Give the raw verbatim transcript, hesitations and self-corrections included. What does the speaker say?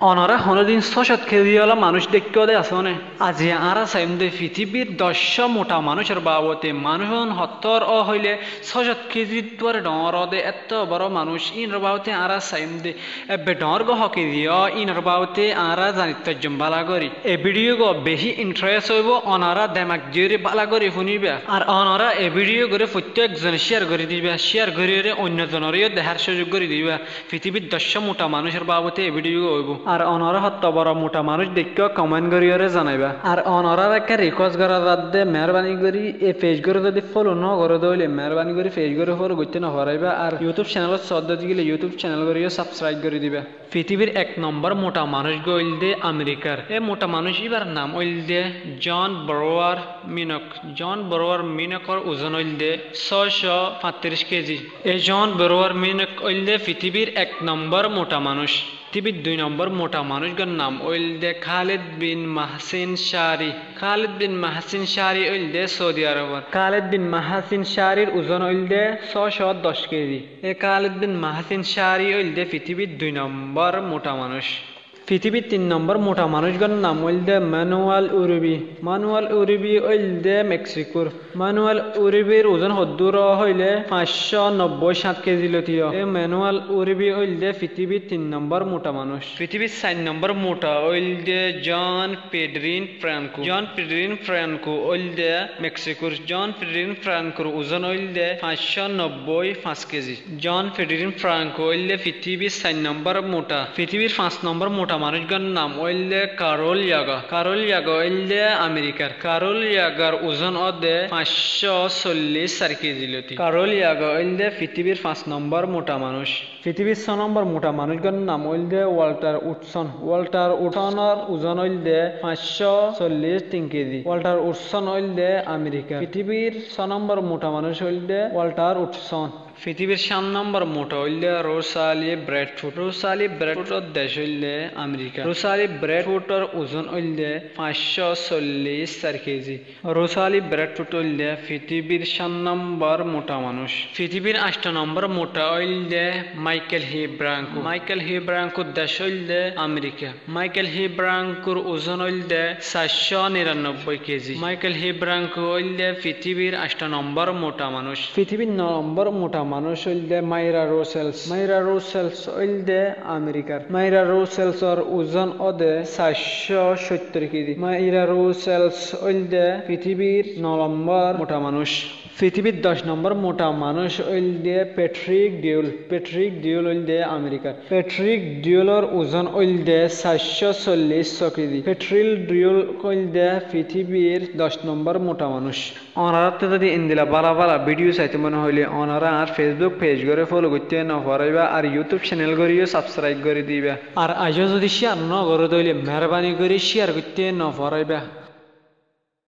Onorá honódin sócót kézi óla manúic deikkó dé asóne? Aziya añára saiyúm dé fitibir doccó muta manúicor baabóte. Manúic ón hottór ó hoilé sócót kézi dúare dhoóñr ó dé, ettó boro manúic. Ínor baabóte añára saiyúm dé. Ebbe dhoóñr gó hó kézi ó, ínor baabóte añára zani faijjum bála gorí. E bídiyo gó bicí inthres óibou, onorá demak diyóre bála gorí fúniba. Ar onorá e bídiyo goré foittí ekzone cíyar gorí diba, cíyar goríyoré oinno zonoré yó dehár cúzuk gorí diba. Fitibir doccó muta manúicor baabóte e bídiyo gó óibou. Ar onorá hotto boro muta manúic deikkó komen goríyoré zanaiba. Ar onoráre ekká rikuwes gorá zadde, meérbani gorí e fec gán zodi folo nógoró dé óile meérbani gorí fec gán folo goittó nofaráiba. Ar YouTube cenelot soódde óigile YouTube cenel gorí yó sabskraib gorí diba. Fitibir ek nombor muta manúic gán óilde Amerikar. E muta manúic íbar nam óilde John Brewer Minnock. John Brewer Minnokor uzon óilde sócó fañttiríc kézi. E John Brewer Minnock óilde fitibir ek nombor muta manúic. Fitibir dui nombor muta manúic gán nam óilde Khaled bin Mahsin Shari. Khaled bin Mahsin Shari óilde Saudi Arobor. Khaled bin Mahsin Sharir uzon óilde sócó doc kézi. E Khaled bin Mahsin Shari óilde fitibir dui nombor muta manúic. Fitibir tin nombor muta manúic gán nam óilde Manuel Uribe. Manuel Uribe óilde Meksikor. Manuel Uribir uzon hoddúr ó hoilé fañccó nobbói háñt kézi lóti ó. E Manuel Uribe óilde fitibir tin nombor muta manúic. Fitibir sair nombor muta óilde John Pedrin Franco. John Pedrin Franco óilde Meksikor. John Pedrin Francor uzon óilde fañccó nobbói fañs kézi. John Pedrin Franco óilde fitibir sair nombor muta. Fitibir fañs nombor muta manúic gán nam óilde Karol Yaga. Karol Yaga óilde Amerikar. Karol Yagar uzon ó dé fañccó sollíc sair kézi lóti. Karol Yaga óilde fitibir fañs nombor muta manúic. Fitibir só nombor muta manúic gán nam óilde Walter Hudson. Walter Hudsonor uzon óilde fañccó sollíc tin kézi. Walter Hudson óilde Amerikar. Fitibir só nombor muta manúic óilde Walter Hudson. Fitibir háñt nombor muta óilde Rosalie Bradford. Rosalie Bradfordor dec óilde Amerika. Rosalie Bradfordor uzon óilde fañccó sollíc sair kézi. Rosalie Bradford óilde fitibir háñt nombor muta manúic. Fitibir añctho nombor muta óilde Michael H. Branco. Michael H. Brancor dec óilde Amerika. Michael H. Brancor uzon óilde saircó nirannobbói kézi. Michael H. Branco óilde fitibir añctho nombor muta manúic. Fitibir no nombor muta manúic óilde Maira Russell. Maira Russell óilde Amerikar. Maira Russellor uzon ó dé saircó cóttor kézi. Maira Russell óilde fitibir no nombor muta manúic. Fitibir doc nombor muta manúic óilde Patrick Dewell. Patrick Dewell óilde Amerikar. Patrick Dewellor uzon óilde saircó sollíc só kézi. Patrick Dewell óilde fitibir doc nombor muta manúic. Onoráttu zodi endilla bála bála bídiyo saitó mone hoilé onorá añár Facebook pej gorí folo goittó noforáiba, ar YouTube cenel gorí yó sabskraib gorí diba. Ar aijjó zodi cíyar nógoró dé óile meérbani gorí cíyar goittó noforáiba.